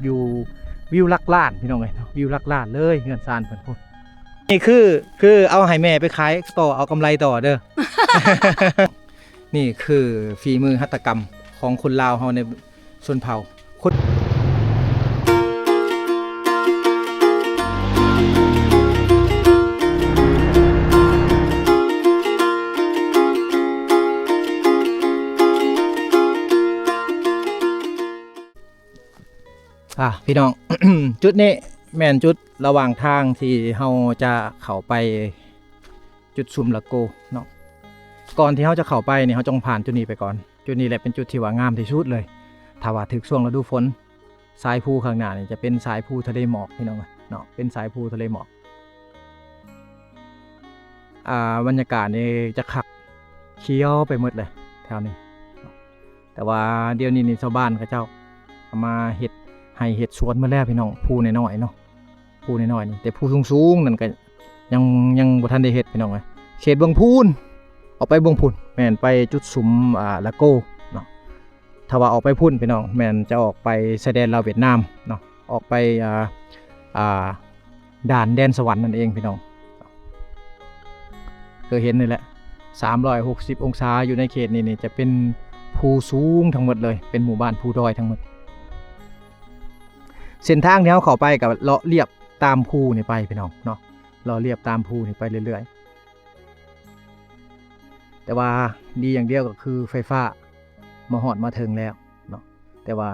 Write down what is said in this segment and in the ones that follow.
ຢູ່ ວິວຫຼັກລ້ານພີ່ນ້ອງເອີຍເນາະ ວິວຫຼັກລ້ານເລີຍເຮືອນຊານເພິ່ນພຸ້ນ. ນີ້ຄື ຄືເອົາໃຫ້ແມ່ໄປຂາຍຕໍ່ເອົາກຳໄລຕໍ່ເດີ. ນີ້ຄືຝີມືຫັດຖະກຳຂອງຄົນລາວເຮົາໃນຊົນເຜົ່າ ຄົນ ອ່າ ພີ່ນ້ອງ ຈຸດນີ້ແມ່ນຈຸດລະຫວ່າງທາງທີ່ເຮົາຈະເຂົ້າໄປຈຸດຊຸມລະໂກເນາະ. ກ່ອນທີ່ເຮົາຈະເຂົ້າໄປນີ້ ເຮົາຕ້ອງຜ່ານຈຸດນີ້ໄປກ່ອນ. ຈຸດນີ້ແຫຼະເປັນຈຸດທີ່ວ່າງາມທີ່ສຸດເລີຍ. ຖ້າວ່າຖືກຊ່ວງລະດູຝົນ ສາຍພູຂ້າງໜ້ານີ້ຈະເປັນສາຍພູທະເລໝອກ ພີ່ນ້ອງເນາະ ເປັນສາຍພູທະເລໝອກ. ອ່າ ບັນຍາກາດນີ້ຈະຄັກ ຂຽວໄປໝົດເລີຍແຖວນີ້. ແຕ່ວ່າດຽວນີ້ນີ້ຊາວບ້ານເຂົາເຈົ້າເອົາມາເຮັດໄຮ່ເຮັດສວນໝົດແລ້ວພີ່ນ້ອງ ພູນ້ອຍໆເນາະ ພູນ້ອຍໆນີ້. ແຕ່ພູສູງໆນັ້ນກໍຍັງ ຍັງບໍ່ທັນໄດ້ເຮັດພີ່ນ້ອງເອີຍ. ເຂດເບື້ອງພຸ້ນ ອອກໄປເບື້ອງພຸ້ນ ແມ່ນໄປຈຸດຊຸມ ອ່າ ລະໂກເນາະ. ຖ້າວ່າອອກໄປພຸ້ນພີ່ນ້ອງ ແມ່ນຈະອອກໄປຊາຍແດນລາວຫວຽດນາມເນາະ ອອກໄປ ອ່າ ອ່າ ດ່ານແດນສະຫວັນນັ້ນເອງພີ່ນ້ອງ. ຄືເຫັນນີ້ແຫຼະ ສາມຮ້ອຍຫົກສິບອົງສາ ຢູ່ໃນເຂດນີ້ນີ້ຈະເປັນພູສູງທັງໝົດເລີຍ ເປັນໝູ່ບ້ານພູດອຍທັງໝົດ. ເສັ້ນທາງທີ່ເຮົາເຂົ້າໄປກໍເລາະລຽບຕາມພູນີ້ໄປພີ່ນ້ອງເນາະ ເລາະລຽບຕາມພູນີ້ໄປເລື້ອຍໆ. ແຕ່ວ່າດີຢ່າງດຽວກໍຄືໄຟຟ້າມາຮອດມາເຖິງແລ້ວເນາະ ແຕ່ວ່າ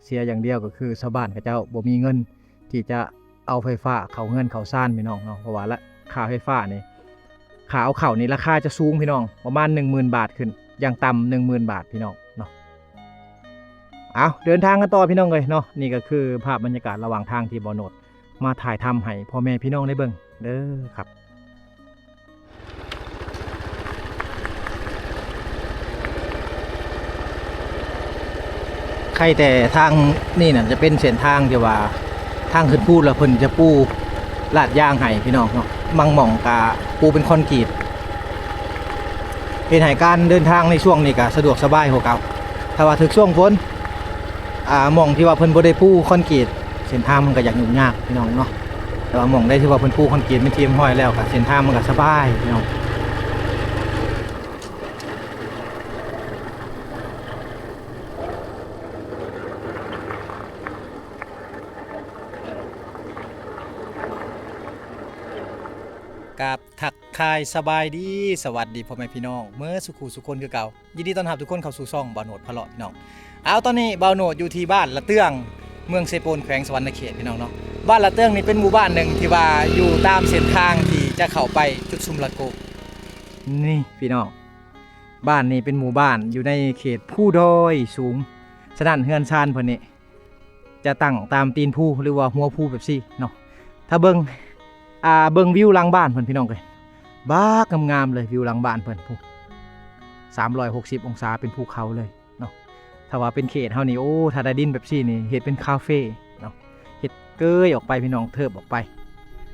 ເສຍຢ່າງດຽວກໍຄືຊາວບ້ານເຂົາເຈົ້າບໍ່ມີເງິນທີ່ຈະເອົາໄຟຟ້າເຂົ້າເຮືອນເຂົ້າຊານພີ່ນ້ອງເນາະ ເພາະວ່າລະ ຄ່າໄຟຟ້ານີ້ ຄ່າເອົາເຂົ້ານີ້ລາຄາຈະສູງພີ່ນ້ອງ ປະມານໜຶ່ງໝື່ນບາດຂຶ້ນ ຢ່າງຕ່ຳໜຶ່ງໝື່ນບາດພີ່ນ້ອງເນາະ. ເອົາ ເດີນທາງກັນຕໍ່ພີ່ນ້ອງເອີຍເນາະ. ນີ້ກໍຄືພາບບັນຍາກາດລະຫວ່າງທາງທີ່ບ່າວໂນດມາຖ່າຍທຳໃຫ້ພໍ່ແມ່ພີ່ນ້ອງໄດ້ເບິ່ງເດີຄັບ. ໄຄແຕ່ທາງນີ້ນະ ຈະເປັນເສັ້ນທາງທີ່ວ່າທາງຂຶ້ນພູ ແລ້ວເພິ່ນຈະປູລາດຢາງໃຫ້ພີ່ນ້ອງເນາະ. ບາງໝ່ອງກະປູເປັນຄອນກຣີດ ເຮັດໃຫ້ການເດີນທາງໃນຊ່ວງນີ້ກະສະດວກສະບາຍກວ່າເກົ່າ. ຖ້າວ່າຖືກຊ່ວງຝົນ ອ່າ ໝ່ອງທີ່ວ່າເພິ່ນບໍ່ໄດ້ປູຄອນກຣີດ ເສັ້ນທາງມັນກໍຢາກຫຍຸ້ງຍາກພີ່ນ້ອງເນາະ. ແຕ່ວ່າໝ່ອງໃດທີ່ວ່າເພິ່ນປູຄອນກຣີດເປັນທີ່ຮຽບຮ້ອຍແລ້ວ ກໍເສັ້ນທາງມັນກໍສະບາຍພີ່ນ້ອງ. ກາບທັກທາຍສະບາຍດີ ສະຫວັດດີພໍ່ແມ່ພີ່ນ້ອງເໝິດສູ່ຄູ່ສູ່ຄົນຄືເກົ່າ. ຍິນດີຕ້ອນຮັບທຸກຄົນເຂົ້າສູ່ຊ່ອງບ່າວໂນດພາເລາະພີ່ນ້ອງ. ເອົາ ຕອນນີ້ບ່າວໂນດຢູ່ທີ່ບ້ານລະເຕືອງ ເມືອງເຊໂປນ ແຂວງສະຫວັນນະເຂດພີ່ນ້ອງເນາະ. ບ້ານລະເຕືອງນີ້ເປັນໝູ່ບ້ານໜຶ່ງທີ່ວ່າຢູ່ຕາມເສັ້ນທາງທີ່ຈະເຂົ້າໄປຈຸດຊຸມລະໂກ. ນີ້ພີ່ນ້ອງ ບ້ານນີ້ເປັນໝູ່ບ້ານຢູ່ໃນເຂດພູດອຍສູງ. ສະນັ້ນເຮືອນຊານເພິ່ນນີ້ ຈະຕັ້ງຕາມຕີນພູ ຫຼືວ່າຫົວພູແບບຊີ້ເນາະ. ຖ້າເບິ່ງ ອ່າ ເບິ່ງວິວຫຼັງບ້ານເພິ່ນພີ່ນ້ອງເອີຍ ບັກງາມໆເລີຍ ວິວຫຼັງບ້ານເພິ່ນພຸ້ນ ສາມຮ້ອຍຫົກສິບອົງສາ ເປັນພູເຂົາເລີຍເນາະ. ຖ້າວ່າເປັນເຂດເຮົານີ້ ໂອ້ ຖ້າໄດ້ດິນແບບຊີ້ນີ້ ເຮັດເປັນຄາເຟເນາະ ເຮັດເກີຍອອກໄປພີ່ນ້ອງ ເທີບອອກໄປ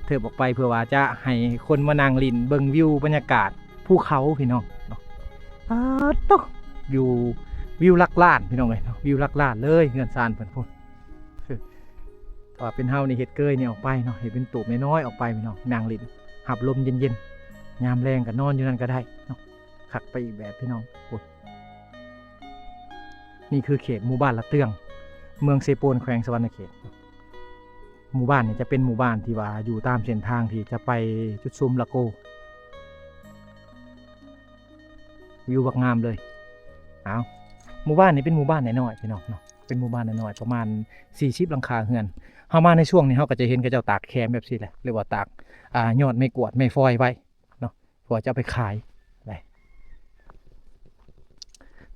ເທີບອອກໄປ ເພື່ອວ່າຈະໃຫ້ຄົນມານັ່ງຫຼິ້ນ ເບິ່ງວິວບັນຍາກາດພູເຂົາພີ່ນ້ອງເນາະ. ປາດໂທ້ ວິວ ວິວຫຼັກລ້ານພີ່ນ້ອງເອີຍເນາະ ວິວຫຼັກລ້ານເລີຍ ເຮືອນຊານເພິ່ນພຸ້ນ. ຖ້າວ່າເປັນເຮົານີ້ເຮັດເກີຍນີ້ອອກໄປເນາະ ເຮັດເປັນຕູບນ້ອຍໆອອກໄປພີ່ນ້ອງ ນັ່ງຫຼິ້ນ ຮັບລົມເຢັນໆ ຍາມແລງກໍນອນຢູ່ນັ້ນກໍໄດ້ເນາະ ຄັກໄປອີກແບບພີ່ນ້ອງ. ໂອ້ ນີ້ຄືເຂດໝູ່ບ້ານລະເຕືອງ ເມືອງເຊໂປນ ແຂວງສະຫວັນນະເຂດ. ໝູ່ບ້ານນີ້ຈະເປັນໝູ່ບ້ານທີ່ວ່າຢູ່ຕາມເສັ້ນທາງທີ່ຈະໄປຈຸດຊຸມລະໂກ. ວິວບັກງາມເລີຍ. ເອົາ ໝູ່ບ້ານນີ້ເປັນໝູ່ບ້ານນ້ອຍໆ ພີ່ນ້ອງເນາະ ເປັນໝູ່ບ້ານນ້ອຍໆ ປະມານສີ່ສິບຫຼັງຄາເຮືອນ. ເຮົາມາໃນຊ່ວງນີ້ ເຮົາກໍຈະເຫັນເຂົາເຈົ້າຕາກແຄມແບບຊີ້ແຫຼະ ຫຼືວ່າຕາກ ອ່າ ຍອດໄມ້ກວາດ ໄມ້ຟອຍໄວ້ເນາະ ເພື່ອຈະເອົາໄປຂາຍ.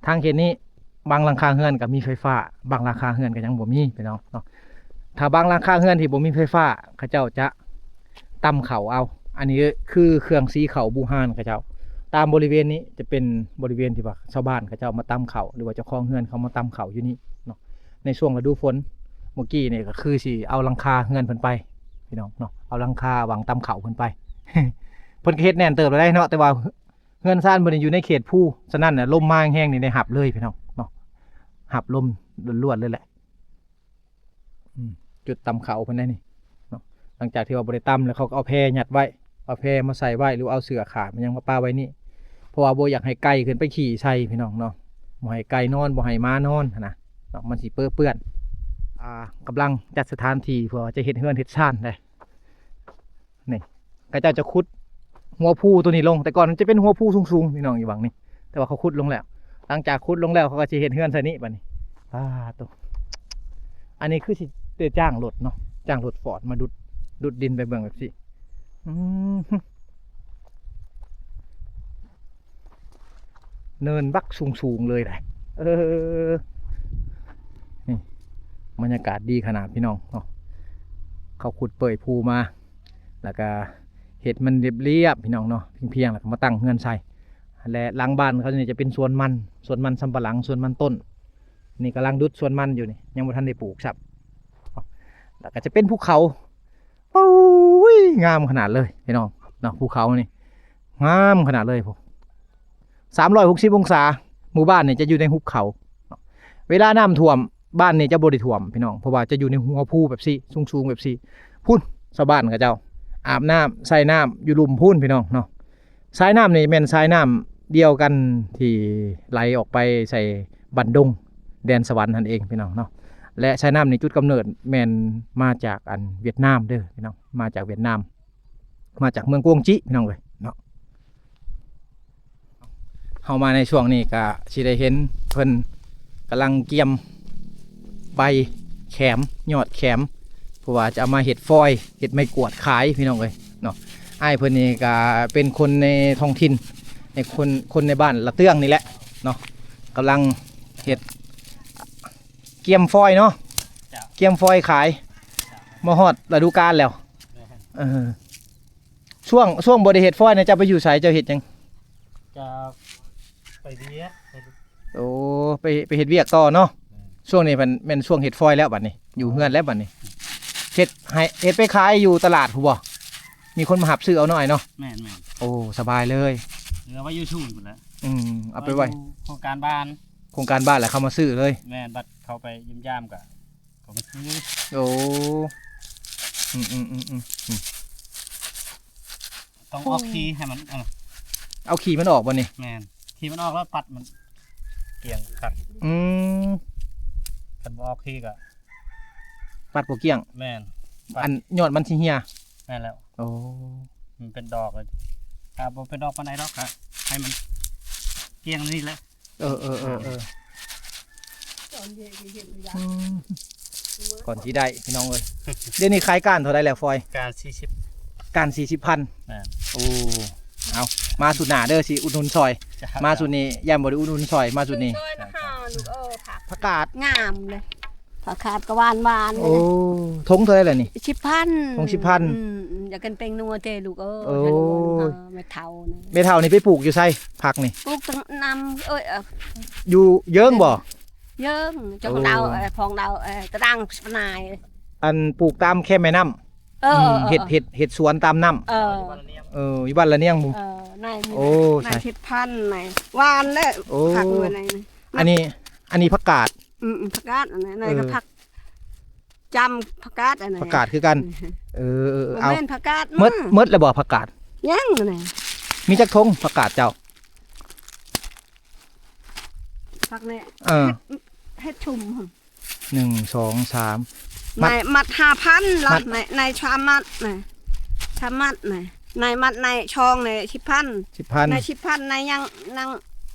ທາງເຂດນີ້ ບາງຫຼັງຄາເຮືອນກໍມີໄຟຟ້າ ບາງຫຼັງຄາເຮືອນກໍຍັງບໍ່ມີ ພີ່ນ້ອງເນາະ. ຖ້າບາງຫຼັງຄາເຮືອນທີ່ບໍ່ມີໄຟຟ້າ ເຂົາເຈົ້າຈະຕຳເຂົ້າເອົາ. ອັນນີ້ຄືເຄື່ອງສີເຂົ້າບູຮານເຂົາເຈົ້າ. ຕາມບໍລິເວນນີ້ຈະເປັນບໍລິເວນທີ່ວ່າຊາວບ້ານເຂົາເຈົ້າມາຕຳເຂົ້າ ຫຼືວ່າເຈົ້າຂອງເຮືອນເຂົາມາຕຳເຂົ້າຢູ່ນີ້ເນາະ ໃນຊ່ວງລະດູຝົນ. ເມື່ອກີ້ນີ້ກໍຄືຊິເອົາຫຼັງຄາເຮືອນເພິ່ນໄປ ພີ່ນ້ອງເນາະ ເອົາຫຼັງຄາຫວ່າງຕຳເຂົ້າເພິ່ນໄປ. ເພິ່ນກໍເຮັດແໜ້ນເຕີບແລ້ວເນາະ ແຕ່ວ່າ ເຮືອນຊານເພິ່ນຢູ່ໃນເຂດພູ ສະນັ້ນນະ ລົມມາແຮງໆນີ້ໄດ້ຮັບເລີຍພີ່ນ້ອງເນາະ ຮັບລົມລ້ວນໆເລີຍແຫຼະ. ອືມ ຈຸດຕຳເຂົ້າເພິ່ນໄດ໋ນີ້ເນາະ. ຫຼັງຈາກທີ່ວ່າບໍ່ໄດ້ຕຳແລ້ວ ເຂົາກໍເອົາແພຍັດໄວ້ ເອົາແພມາໃສ່ໄວ້ ຫຼືເອົາເສື້ອຂາດມັນຫຍັງມາປະໄວ້ນີ້ ເພາະວ່າບໍ່ຢາກໃຫ້ໄກ່ຂຶ້ນໄປຂີ້ໃສ່ພີ່ນ້ອງເນາະ, ບໍ່ໃຫ້ໄກ່ນອນ ບໍ່ໃຫ້ໝານອນຫັ້ນນະເນາະ, ມັນຊິເປິເປື້ອນ. ອ່າ ກຳລັງຈັດສະຖານທີ່ເພື່ອວ່າຈະເຮັດເຮືອນເຮັດຊານໄດ໋. ນີ້ ເຂົາເຈົ້າຈະຂຸດຫົວພູຕົວນີ້ລົງ, ແຕ່ກ່ອນມັນຈະເປັນຫົວພູສູງໆ ພີ່ນ້ອງ ຢູ່ຫວ່າງນີ້, ແຕ່ວ່າເຂົາຂຸດລົງແລ້ວ. ຫຼັງຈາກຂຸດລົງແລ້ວ ເຂົາກໍຊິເຮັດເຮືອນໃສ່ນີ້ບັດນີ້. ປາດໂທ້ ອັນນີ້ຄືຊິໄດ້ຈ້າງລົດເນາະ, ຈ້າງລົດຟອດມາດຸດ ດຸດດິນໄປເບິ່ງແບບຊີ້. ອືມ ເນີນບັກສູງໆເລີຍໄດ໋. ເອີ ນີ້ ບັນຍາກາດດີຂະໜາດ ພີ່ນ້ອງເນາະ. ເຂົາຂຸດເປີຍພູມາ ແລ້ວກະເຮັດມັນລຽບໆ ພີ່ນ້ອງເນາະ, ພຽງໆ ແລ້ວກໍມາຕັ້ງເຮືອນໃສ່. ແລະ ຫຼັງບ້ານເຂົານີ້ຈະເປັນສວນມັນ ສວນມັນສຳປະຫຼັງ ສວນມັນຕົ້ນ. ນີ້ກຳລັງດຸດສວນມັນຢູ່ນີ້ ຍັງບໍ່ທັນໄດ້ປູກຊ້ຳ. ແລ້ວກໍຈະເປັນພູເຂົາ. ໂອ້ຍ ງາມຂະໜາດເລີຍ ພີ່ນ້ອງເນາະ, ພູເຂົານີ້ງາມຂະໜາດເລີຍພຸ້ນ. ສາມຮ້ອຍຫົກສິບອົງສາ. ໝູ່ບ້ານນີ້ຈະຢູ່ໃນຫຸບເຂົາເນາະ. ເວລານ້ຳຖ້ວມ ບ້ານນີ້ຈະບໍ່ໄດ້ຖ້ວມ ພີ່ນ້ອງ, ເພາະວ່າຈະຢູ່ໃນຫົວພູແບບຊີ້ ສູງໆແບບຊີ້. ພຸ້ນ ຊາວບ້ານເຂົາເຈົ້າອາບນ້ຳ ໃສ່ນ້ຳຢູ່ລຸ່ມພຸ້ນ ພີ່ນ້ອງເນາະ. ສາຍນ້ຳນີ້ແມ່ນສາຍນ້ຳດຽວກັນທີ່ໄຫຼອອກໄປໃສ່ບ້ານດົງ ແດນສະຫວັນຫັ້ນເອງ ພີ່ນ້ອງເນາະ. ແລະ ສາຍນ້ຳນີ້ຈຸດກຳເນີດແມ່ນມາຈາກອັນຫວຽດນາມເດີ ພີ່ນ້ອງ, ມາຈາກຫວຽດນາມ ມາຈາກເມືອງກວງຈິ ພີ່ນ້ອງເອີຍເນາະ. ເຮົາມາໃນຊ່ວງນີ້ກະຊິໄດ້ເຫັນເພິ່ນກຳລັງກຽມໃບແຂມ ຍອດແຂມ ເພາະວ່າຈະເອົາມາເຮັດຟອຍ ເຮັດໄມ້ກວາດຂາຍ ພີ່ນ້ອງເອີຍເນາະ. ອ້າຍເພິ່ນນີ້ກະເປັນຄົນໃນທ້ອງຖິ່ນ ໃນຄົນ ຄົນໃນບ້ານລະເຕືອງນີ້ແຫຼະເນາະ, ກຳລັງເຮັດກຽມຟອຍເນາະ. ເຈົ້າ ກຽມຟອຍຂາຍ ເຈົ້າ ມາຮອດລະດູການແລ້ວ. ແມ່ນ ເອີ ຊ່ວງ ຊ່ວງບໍ່ໄດ້ເຮັດຟອຍນະ ເຈົ້າໄປຢູ່ໃສ? ເຈົ້າເຮັດຫຍັງ? ຈະໄປວຽກ ໄປ ໂອ້ ໄປ ໄປເຮັດວຽກຕໍ່ເນາະ. ແມ່ນ ຊ່ວງນີ້ແມ່ນ ແມ່ນຊ່ວງເຮັດຟອຍແລ້ວບັດນີ້ ຢູ່ເຮືອນແລ້ວບັດນີ້. ເຮັດໃຫ້ ເຮັດໄປຂາຍຢູ່ຕະຫຼາດພຸ້ນບໍ່? ມີຄົນມາຮັບຊື້ເອົາເນາະ ອ້າຍເນາະ? ແມ່ນໆ ໂອ້ ສະບາຍເລີຍ. ເຫຼືອໄວ້ຢູ່ສູນພຸ້ນແຫຼະ. ອືມ ເອົາໄປໄວ້ ໄວ້ຢູ່ໂຄງການບ້ານ ໂຄງການບ້ານແລ້ວເຂົາມາຊື້ເລີຍ. ແມ່ນ ບັດເຂົາໄປຢ້ຽມຢາມກະ ກໍມາຊື້. ໂອ້ ອືມໆ ອືມໆ ອືມ ຕ້ອງອອກຂີ້ໃຫ້ມັນ ເອີ ເອົາຂີ້ມັນອອກບໍ່ນີ້? ແມ່ນ ຂີ້ມັນອອກແລ້ວປັດມັນກ້ຽງຄັກ. ອືມ ຄັນບໍ່ອອກຂີ້ກໍປັດບໍ່ກ້ຽງ. ແມ່ນ ປັດ ອັນຍອດມັນຊິເຫ່ຍ. ແມ່ນແລ້ວ. ໂອ້ ມັນເປັນດອກເລີຍ. ຖ້າບໍ່ເປັນດອກປານໃດດອກ ກໍໃຫ້ມັນກ້ຽງນີ້ແຫຼະ. ເອີ ເອີ ເອີ ເອີ ອືມ ກ່ອນຊິໄດ້ ພີ່ນ້ອງເອີຍ. ດຽວນີ້ຂາຍກ້ານເທົ່າໃດແລ້ວຟອຍ? ກ້ານສີ່ສິບ ກ້ານສີ່ສິບພັນ. ແມ່ນ ໂອ້ ເອົາ ມາຊຸດໜ້າເດີ ຊິອຸດໜູນຊ່ອຍ. ເຈົ້າ ມາຊຸດນີ້ຢ້ານບໍ່ໄດ້ອຸດໜູນຊ່ອຍ ມາຊຸດນີ້. ຊ່ອຍນະຫາລູກເອີຍ ຜັກ ຜັກກາດງາມເລີຍ. ຜັກກາດກໍຫວານໆ. ໂອ້ ຖົງເທົ່າໃດລະນີ້? ສິບພັນ. ຖົງສິບພັນ. ອືມ ອືມ ຢາກກິນແປ້ງນົວເຕລູກເອີຍ. ໂອ້ຍ ແມ່ເຖົ້ານີ້ ແມ່ເຖົ້ານີ້ໄປປູກຢູ່ໃສຜັກນີ້? ປູກທາງນ້ຳ ເອີຍ ເອີ ຢູ່ເຢິງບໍ່? ເຢິງ ເຈົ້າຂອງດາວ ເອີ ຂອງດາວ ເອີ ຕະດັງສະນາຍ. ອັນປູກຕາມແຄມແມ່ນ້ຳ. ເອີ ອືມ ເອີ ເຮັດ ເຮັດ ເຮັດສວນຕາມນ້ຳ. ເອີ ເອີ ຢູ່ບ້ານລະນຽງພຸ້ນ. ເອີ ນາຍ ໂອ້ ນາຍສິບພັນ ນາຍຫວານເດີ. ໂອ້ ຜັກເມືອໃນ ອັນນີ້ ອັນນີ້ຜັກກາດ. ອືມ ອືມ ຜັກກາດ ອັນນັ້ນ ເອີ ກໍຜັກຈ້ຳ ຜັກກາດ ອັນນັ້ນ ຜັກກາດຄືກັນ. ເອີ ເອີ ເອີ ບໍ່ແມ່ນ ເອົາ ຜັກກາດ ໝົດ ໝົດແລ້ວບໍ່ຜັກກາດ? ຍັງ ອັນນັ້ນ ມີຈັກຖົງຜັກກາດເຈົ້າ? ຜັກນີ້ ເອີ ເຮັດ ເຮັດຊຸມ ໜຶ່ງ ສອງ ສາມ ມັດ ໃນມັດຫ້າພັນລະ ໃນ ໃນຊາມມັດນະ ຊາມມັດນະ ໃນມັດ ໃນຊ່ອງນະ ສິບພັນ ສິບພັນ ໃນສິບພັນ ໃນຍັງ ຍັງ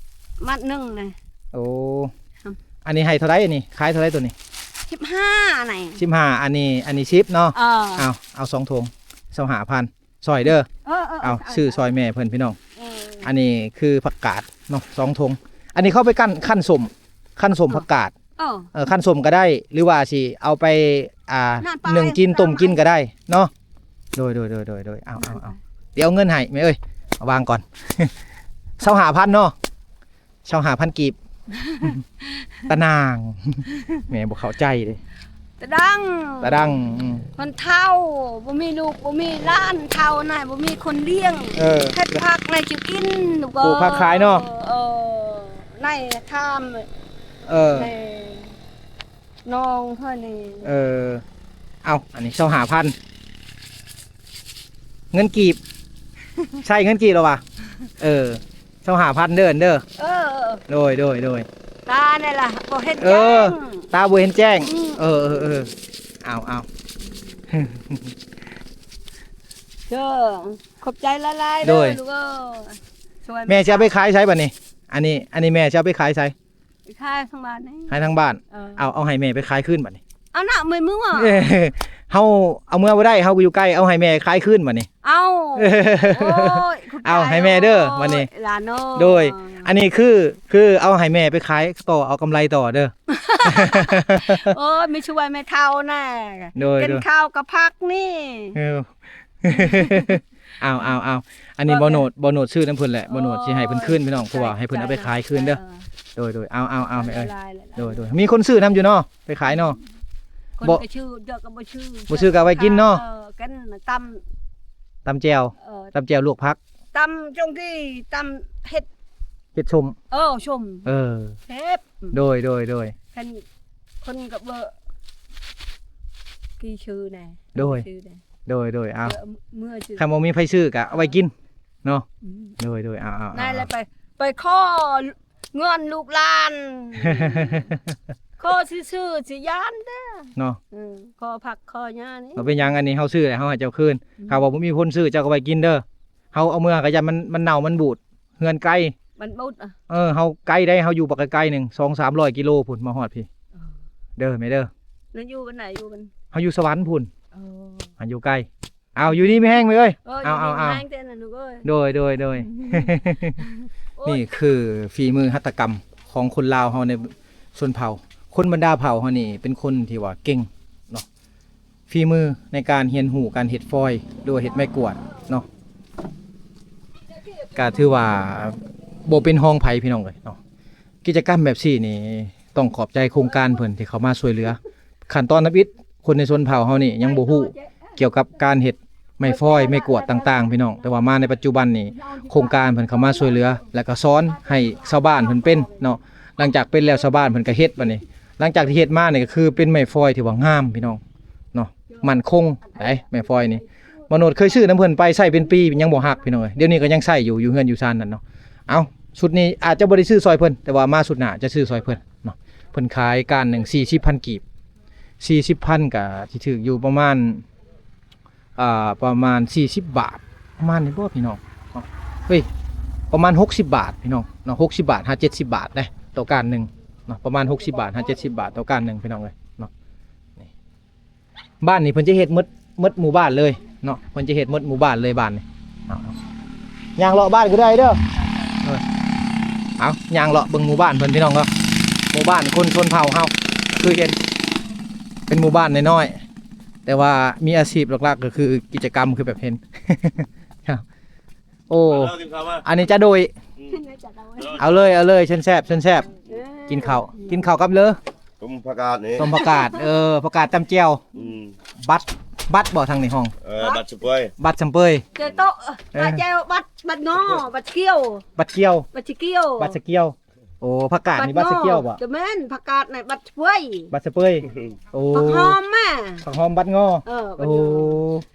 ມັດໜຶ່ງນະ. ໂອ້ ອັນນີ້ໃຫ້ເທົ່າໃດ? ອັນນີ້ຂາຍເທົ່າໃດໂຕນີ້? ສິບຫ້າ ອັນນີ້ ສິບຫ້າ ອັນນີ້ ອັນນີ້ສິບເນາະ. ເອີ ເອົາ ເອົາສອງຖົງ ຊາວຫ້າພັນ ຊ່ອຍເດີ. ເອີ ເອີ ເອີ ເອົາ ເອົາ ຊື້ຊ່ອຍແມ່ເພິ່ນ ພີ່ນ້ອງ. ເອີ ອັນນີ້ຄືຜັກກາດເນາະ ສອງຖົງ. ອັນນີ້ເຂົາໄປຄັ້ນ ຄັ້ນສົ້ມ ຄັ້ນສົ້ມ ເອີ ຜັກກາດ. ເອີ ເອີ ຄັ້ນສົ້ມກໍໄດ້ ຫຼືວ່າຊິເອົາໄປ ອ່າ ໜຶ້ງກິນ ຕົ້ມກິນກໍໄດ້ເນາະ. ໂດຍ ໂດຍ ໂດຍ ໂດຍ ເອົາ ເອົາ ເອົາ ດຽວເອົາເງິນໃຫ້ແມ່ເອີຍ ເອົາວາງກ່ອນ. ຊາວຫ້າພັນເນາະ. ຊາວຫ້າພັນກີບ. ຕານາງ ແມ່ບໍ່ເຂົ້າໃຈເດ້. ຕາດັງ ຕາດັງ ອືມ ຄົນເຖົ້າ ບໍ່ມີລູກ ບໍ່ມີຫຼານເຖົ້ານະ ບໍ່ມີຄົນລ້ຽງ. ເອີ ເຮັດຜັກນະຈະກິນລູກເອີຍ ປູກຜັກຂາຍເນາະ. ເອີ ເອີ ນາຍຖາມ ເອີ ນາຍ ນ້ອງເພິ່ນນີ້ ເອີ ເອົ້າ ອັນນີ້ຊາວຫ້າພັນ ເງິນກີບ ໃຊ້ເງິນກີບແລ້ວວະ ເອີ ຊາວຫ້າພັນເດີ ເດີ ເອີ ໂດຍ ໂດຍ ໂດຍ ຕານີ້ລະບໍ່ເຫັນ ເອີ ແຈ້ງ ຕາບໍ່ເຫັນແຈ້ງ ອືມ ເອີ ເອີ ເອີ ເອົາ ເອົາ ເດີ ຂອບໃຈຫຼາຍໆ ໂດຍ ເດີລູກເອີຍ ຊ່ວຍ ແມ່ຊິເອົາໄປຂາຍໃສບັດນີ້? ອັນນີ້ ອັນນີ້ແມ່ຊິເອົາໄປຂາຍໃສ? ໄປຂາຍທາງບ້ານນີ້ ຂາຍທາງບ້ານ ເອີ ເອົາ ເອົາໃຫ້ແມ່ໄປຂາຍຄືນບັດນີ້ ເອົານະ ເມື່ອຍມື ເຮົາເອົາເມືອບໍ່ໄດ້ ເຮົາກໍຢູ່ໃກ້ ເອົາໃຫ້ແມ່ຂາຍຄືນບັດນີ້ ເອົາ ໂອ້ຍ ເອົາໃຫ້ແມ່ເດີບັດນີ້ ຫຼານເອີຍ ໂດຍ ອັນນີ້ຄື ຄືເອົາໃຫ້ແມ່ໄປຂາຍຕໍ່ ເອົາກຳໄລຕໍ່ເດີ ໂອ້ຍ ມີຊ່ວຍແມ່ເຖົ້າແນ່ ໂດຍ ກິນ ໂດຍ ເຂົ້າກັບຜັກນີ້ ເອີ ເອົາ ເອົາ ເອົາ ອັນນີ້ ບໍ່ ບໍ່ໂນດ ບໍ່ໂນດຊື້ນຳເພິ່ນແຫຼະ ບໍ່ໂນດຊິໃຫ້ເພິ່ນຄືນພີ່ນ້ອງ ເພາະວ່າໃຫ້ເພິ່ນເອົາໄປຂາຍຄືນເດີ ເອີ ໂດຍ ໂດຍ ເອົາ ເອົາ ເອົາ ແມ່ເອີຍ ໂດຍ ໂດຍ ມີຄົນຊື້ນຳຢູ່ເນາະ ໄປຂາຍເນາະ ຄົນກໍຊື້ ເຈົ້າກໍບໍ່ຊື້ ບໍ່ຊື້ກໍເອົາໄວ້ກິນເນາະ ເອີ ກິນ ຕຳ ຕຳແຈ່ວ ເອີ ຕຳແຈ່ວລວກຜັກ ຕຳຈົງກີ ຕຳເຫັດ ເຫັດສົ້ມ ເອີ ສົ້ມ ເອີ ແຊບ ໂດຍ ໂດຍ ໂດຍ ຄັນຄົນກໍບໍ່ ກີຊື່ແນ່ ໂດຍ ຊື່ແນ່ ໂດຍ ໂດຍ ເອົາ ເມື່ອ ເມື່ອຊື້ ຄັນບໍ່ມີໃຜຊື້ກໍເອົາໄວ້ກິນເນາະ ອືມ ໂດຍ ໂດຍ ເອົາ ເອົາ ນັ້ນແຫຼະ ເອົາ ໄປ ໄປຂໍເງິນລູກຫຼານ ຂໍຊື່ໆ ຊິຢ້ານເດີເນາະ ເອີ ຂໍຜັກຂໍຫຍ້ານີ້ ບໍ່ເປັນຫຍັງ ອັນນີ້ເຮົາຊື້ແລ້ວເຮົາໃຫ້ເຈົ້າຄືນ ອືມ ຖ້າວ່າບໍ່ມີຄົນຊື້ເຈົ້າກໍໄວ້ກິນເດີ ເຮົາເອົາເມືອກໍຢ້ານມັນ ມັນເນົ່າມັນບູດ ເຮືອນໄກ ມັນບຸດ ເອີ ເຮົາໄກໄດ໋ ເຮົາຢູ່ບັກໄກໆໜຶ່ງ ສອງສາມຮ້ອຍກິໂລພຸ້ນ ມາຮອດພີ້ ເອີ ເດີແມ່ເດີ ແລ້ວຢູ່ບ້ານໃດ? ຢູ່ບ້ານ ເຮົາຢູ່ສະຫວັນພຸ້ນ ເອີ ເຮົາຢູ່ໄກ ເອົາ ຢູ່ດີມີແຮງແມ່ເອີຍ ເອີ ເອົາ ຢູ່ດີມີແຮງເດີນະລູກເອີຍ ໂດຍ ໂດຍ ໂດຍ ໂອ້ຍ ນີ້ຄືຝີມືຫັດຖະກຳຂອງຄົນລາວເຮົາໃນຊົນເຜົ່າ ຄົນບັນດາເຜົ່າເຮົານີ້ເປັນຄົນທີ່ວ່າເກັ່ງເນາະ ຝີມືໃນການຮຽນຮູ້ການເຮັດຟອຍ ຫຼືວ່າເຮັດໄມ້ກວາດເນາະ ກະຖືວ່າບໍ່ເປັນຮອງໃຜພີ່ນ້ອງເອີຍເນາະ ກິດຈະກຳແບບຊີ້ນີ້ຕ້ອງຂອບໃຈໂຄງການເພິ່ນທີ່ເຂົ້າມາຊ່ວຍເຫຼືອ ຂັ້ນຕອນທຳອິດ ຄົນໃນຊົນເຜົ່າເຮົານີ້ຍັງບໍ່ຮູ້ກ່ຽວກັບການເຮັດໄມ້ຟອຍ ໄມ້ກວາດຕ່າງໆ ພີ່ນ້ອງ ແຕ່ວ່າມາໃນປັດຈຸບັນນີ້ ໂຄງການເພິ່ນເຂົ້າມາຊ່ວຍເຫຼືອ ແລ້ວກໍສອນໃຫ້ຊາວບ້ານເພິ່ນເປັນເນາະ ຫຼັງຈາກເປັນແລ້ວຊາວບ້ານເພິ່ນກໍເຮັດ ບັດນີ້ ຫຼັງຈາກທີ່ເຮັດມານີ້ກໍຄືເປັນໄມ້ຟອຍທີ່ວ່າງາມພີ່ນ້ອງເນາະ ໝັ້ນຄົງໄດ໋ ໄມ້ຟອຍນີ້ ມະໂນດເຄີຍຊື້ນຳເພິ່ນໄປ ໃຊ້ເປັນປີຍັງບໍ່ຫັກພີ່ນ້ອງເອີຍ ດຽວນີ້ກໍຍັງໃຊ້ຢູ່ ຢູ່ເຮືອນຢູ່ຊານນັ້ນເນາະ ເອົ້າ ຊຸດນີ້ອາດຈະບໍ່ໄດ້ຊື້ຊ່ອຍເພິ່ນ ແຕ່ວ່າມາຊຸດໜ້າຈະຊື້ຊ່ອຍເພິ່ນເນາະ ເພິ່ນຂາຍກ້ານໜຶ່ງສີ່ສິບພັນກີບ ສີ່ສິບພັນກໍຊິຖືກຢູ່ປະມານ ອ່າ ປະມານສີ່ສິບບາດ ປະມານນີ້ບໍ່ພີ່ນ້ອງເນາະ ເຮີ້ຍ ປະມານຫົກສິບບາດພີ່ນ້ອງເນາະ ຫົກສິບບາດຫາເຈັດສິບບາດເດ້ ຕໍ່ກ້ານໜຶ່ງເນາະ ປະມານຫົກສິບບາດຫາເຈັດສິບບາດຕໍ່ກ້ານໜຶ່ງພີ່ນ້ອງເອີຍເນາະ ນີ້ ບ້ານນີ້ເພິ່ນຈະເຮັດໝົດ ໝົດໝູ່ບ້ານເລີຍເນາະ ເພິ່ນຈະເຮັດໝົດໝູ່ບ້ານເລີຍບ້ານນີ້ ເອົາ ເອົາ ຍ່າງເລາະບ້ານກໍໄດ້ເດີ ເອີ ເອົາ ຍ່າງເລາະເບິ່ງໝູ່ບ້ານເພິ່ນພີ່ນ້ອງເນາະ ໝູ່ບ້ານຄົນຊົນເຜົ່າເຮົາ ຄືເຫັນ ເປັນໝູ່ບ້ານນ້ອຍໆ ແຕ່ວ່າມີອາຊີບຫຼັກໆ ກໍຄືກິດຈະກຳຄືແບບເຫັນ ໂອ້ ເອົາ ກິນເຂົ້າມາ ອັນນີ້ຈະໂດຍ ອືມ ເອົາເລີຍ ເອົາເລີຍ ເຊີນແຊບ ເຊີນແຊບ ເອີ ກິນເຂົ້າ ກິນເຂົ້າກັບເລີ ຕົ້ມຜັກກາດນີ້ ຕົ້ມຜັກກາດ ເອີ ຜັກກາດຕຳແຈ່ວ ອືມ ບັດ ບັດບໍ່ທາງນີ້ຫ້ອງ ເອີ ບັດສຳເປີຍ ບັດສຳເປີຍ ເຈ້ໂຕະ ເອີ ແຈ່ວບັດ ບັດງໍ ບັດກ່ຽວ ບັດກ່ຽວ ບັດສະກ່ຽວ ບັດສະກ່ຽວ ໂອ້ ຜັກກາດນີ້ບັດສະກ່ຽວບໍ່? ຈະແມ່ນ ຜັກກາດໃນບັດສະເປີຍ ບັດສະເປີຍ ໂອ້ ຜັກຫອມມາ ຜັກຫອມບັດງໍ ເອີ ໂອ້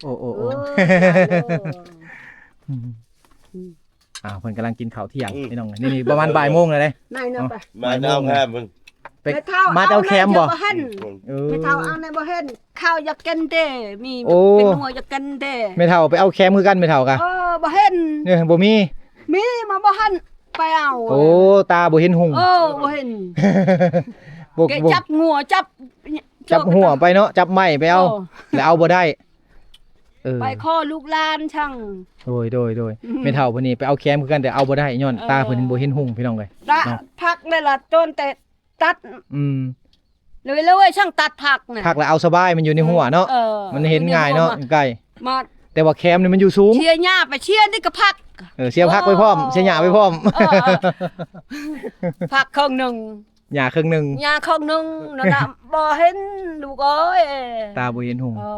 ໂອ້ ໂອ້ ໂອ້ ເອີ ອືມ ອືມ ອ້າວ ເພິ່ນກຳລັງກິນເຂົ້າທ່ຽງ ອືມ ພີ່ນ້ອງ ນີ້ໆ ປະມານບ່າຍໂມງແລ້ວເດ້ ໄດ້ເນາະ ເນາະ ມາເອົາແຄມເພິ່ນ ໄປ ມາເອົາແຄມບໍ່? ເອີ ແມ່ເຖົ້າເອົາແນ່ບໍ່ເຫັນ ເຂົ້າຢາກກິນເດ້ ມີ ໂອ້ ເປັນຫົວຢາກກິນເດ້ ແມ່ເຖົ້າໄປເອົາແຄມຄືກັນ ແມ່ເຖົ້າກະ ເອີ ບໍ່ເຫັນ ເອີ ບໍ່ມີ ມີມາບໍ່ເຫັນ ໄປເອົາ ໂອ້ ຕາບໍ່ເຫັນຮຸ່ງ ເອີ ບໍ່ເຫັນ ບໍ່ ແກ ບໍ່ ຈັບງົວ ຈັບ ຈັບຫົວໄປເນາະ ຈັບໄມ້ໄປເອົາ ເອີ ແລ້ວເອົາບໍ່ໄດ້ ເອີ ໄປຂໍລູກຫຼານຊ່າງ ໂດຍ ໂດຍ ໂດຍ ອືມ ແມ່ເຖົ້າເພິ່ນນີ້ໄປເອົາແຄມຄືກັນ ແຕ່ເອົາບໍ່ໄດ້ ຍ້ອນ ເອີ ຕາເພິ່ນບໍ່ເຫັນຮຸ່ງ ພີ່ນ້ອງເອີຍ ລະ ເນາະ ຜັກເລີຍລະ ຕົ້ນແຕ່ຕັດ ອືມ ເລີຍ ເລີຍ ຊ່າງຕັດຜັກນະ ຜັກລະເອົາສະບາຍ ມັນຢູ່ໃນຫົວເນາະ ເອີ ມັນເຫັນງ່າຍເນາະ ຢູ່ໃນຫົວ ໃກ້ ມາ ແຕ່ວ່າແຄມນີ້ມັນຢູ່ສູງ ເສຍຫຍ້າໄປ ເສຍນີ້ກໍຜັກ ເອີ ເສຍຜັກໄປພ້ອມ ເອີ ເສຍຫຍ້າໄປພ້ອມ ເອີ ຜັກເຄິ່ງໜຶ່ງ ຫຍ້າເຄິ່ງໜຶ່ງ ຫຍ້າເຄິ່ງໜຶ່ງນັ້ນນະ ບໍ່ເຫັນລູກເອີຍ ຕາບໍ່ເຫັນຮຸ່ງ ເອີ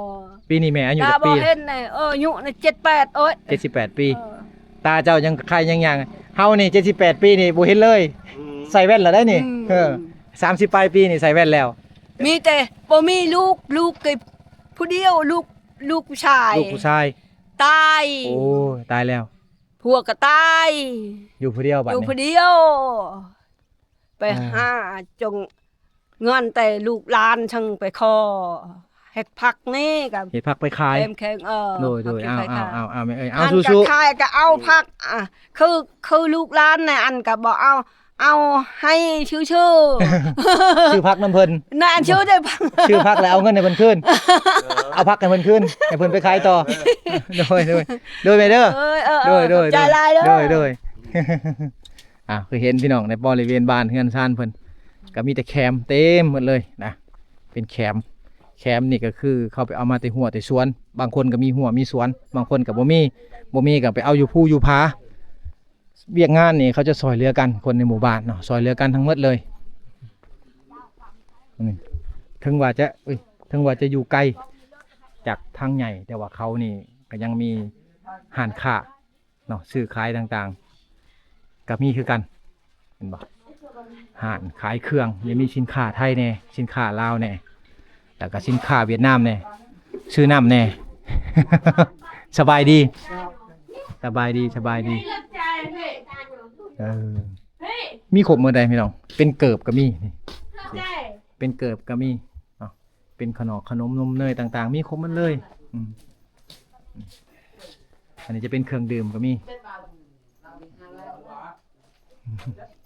ປີນີ້ແມ່ອາຍຸຈັກປີ? ຕາບໍ່ເຫັນແນ່ ເອີ ອາຍຸນີ້ເຈັດແປດ ໂອ້ຍ ເຈັດສິບແປດປີ ເອີ ຕາເຈົ້າຍັງໄຄຍັງຍ່າງ ເຮົານີ້ເຈັດສິບແປດປີນີ້ບໍ່ເຫັນເລີຍ ອືມ ໃສ່ແວ່ນແລ້ວໄດ໋ນີ້ ອືມ ເອີ ສາມສິບປາຍປີນີ້ໃສ່ແວ່ນແລ້ວ ມີແຕ່ບໍ່ມີລູກ ລູກກໍຜູ້ດຽວ ລູກ ລູກຜູ້ຊາຍ ລູກຜູ້ຊາຍ ຕາຍ ໂອ້ຍ ຕາຍແລ້ວ ຜົວກໍຕາຍ ຢູ່ຜູ້ດຽວບາດນີ້ ຢູ່ຜູ້ດຽວ ໄປ ອ່າ ຫາຈົງເງິນແຕ່ລູກຫຼານ ຈັ່ງໄປຂໍເຮັດຜັກນີ້ກໍ ເຮັດຜັກໄປຂາຍ ແຄມແຂງ ເອີ ໂດຍ ໂດຍ ເອົາ ເອົາ ເອົາ ແມ່ເອີຍ ເອົາ ອັນ ສູ້ໆ ກໍຂາຍກໍເອົາຜັກ ອ່າ ຄື ຄືລູກຫຼານໃນອັນກໍບໍ່ເອົາ ເອົາໃຫ້ຊື່ໆ ຊື້ຜັກນຳເພິ່ນ ນັ້ນ ຊື້ແຕ່ຜັກ ຊື້ຜັກແລ້ວເອົາເງິນໃຫ້ເພິ່ນຄືນ ເອີ ເອົາຜັກໃຫ້ເພິ່ນຄືນ ໃຫ້ເພິ່ນໄປຂາຍຕໍ່ ເອີ ໂດຍ ໂດຍ ໂດຍແມ່ເດີ ເອີ ເອີ ເອີ ໂດຍ ໂດຍ ຂອບໃຈຫຼາຍເດີ ໂດຍ ໂດຍ ອ່າ ຄືເຫັນພີ່ນ້ອງໃນບໍລິເວນບ້ານເຮືອນຊານເພິ່ນ ກໍມີແຕ່ແຄມເຕັມໝົດເລີຍນະ ເປັນແຄມ ແຄມນີ້ກໍຄືເຂົາໄປເອົາມາແຕ່ຮົ້ວແຕ່ສວນ ບາງຄົນກໍມີຮົ້ວມີສວນ ບາງຄົນກໍບໍ່ມີ ບໍ່ມີກໍໄປເອົາຢູ່ພູຢູ່ຜາ ວຽກງານນີ້ເຂົາຈະຊ່ອຍເຫຼືອກັນ ຄົນໃນໝູ່ບ້ານເນາະ ຊ່ອຍເຫຼືອກັນທັງໝົດເລີຍ ນີ້ ເຖິງວ່າຈະ ເອີຍ ເຖິງວ່າຈະຢູ່ໄກຈາກທາງໃຫຍ່ ແຕ່ວ່າເຂົານີ້ກໍຍັງມີຮ້ານຄ້າເນາະ ຊື້ຂາຍຕ່າງໆ ກໍມີຄືກັນ ເຫັນບໍ່ ຮ້ານຂາຍເຄື່ອງ ຍັງມີສິນຄ້າໄທແດ່ ສິນຄ້າລາວແດ່ ແລ້ວກໍສິນຄ້າຫວຽດນາມແດ່ ຊື້ນ້ຳແດ່ ສະບາຍດີ ສະບາຍດີ ສະບາຍດີ ເອີ ມີຄົບໝົດໃດພີ່ນ້ອງ ເປັນເກີບກໍມີ ເປັນເກີບກໍມີເນາະ ເປັນຂະໜອກຂະໜົມນົມເນີຍຕ່າງໆ ມີຄົບໝົດເລີຍ ອືມ ອັນນີ້ຈະເປັນເຄື່ອງດື່ມກໍມີ ອືມ